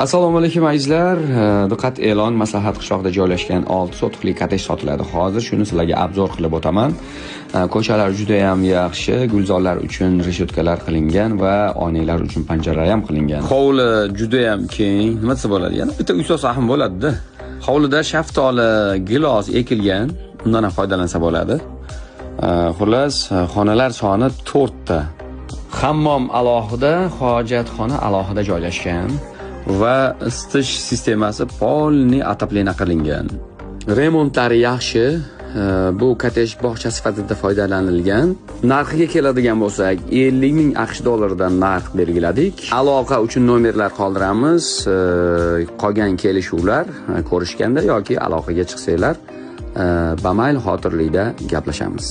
Assalomu alaykum azizlar. Diqqat, e'lon: Maslahat qishlog'ida joylashgan 6 sotixli kottej sotiladi. Hozir shuni sizlarga обзор qilib o'taman. Ko'chalar juda ham yaxshi, gulzorlar uchun reshotkalar qilingan va oynalar uchun panjaralar ham qilingan. Hovli juda ham keng. Nima desa bo'ladi? Yana bitta uy solsa ham bo'ladi-da. Hovlida shaftoli, gilos ekilgan, undan ham foydalansa bo'ladi. Xullas, xonalar soni 4 ta. Hammom alohida, hojatxona alohida joylashgan va isitish sistemasi полный отопление qilingan. Remontlari yaxshi. Bu kottej bog'cha sifatida foydalanilgan. Narxiga keladigan bo'lsak, 50 ming AQSh dollaridan narx belgiladik. Aloqa uchun nomerlar qoldiramiz. Qolgan kelishuvlar ko'rishganda yoki aloqaga chiqsanglar, bamayl xotirlikda gaplashamiz.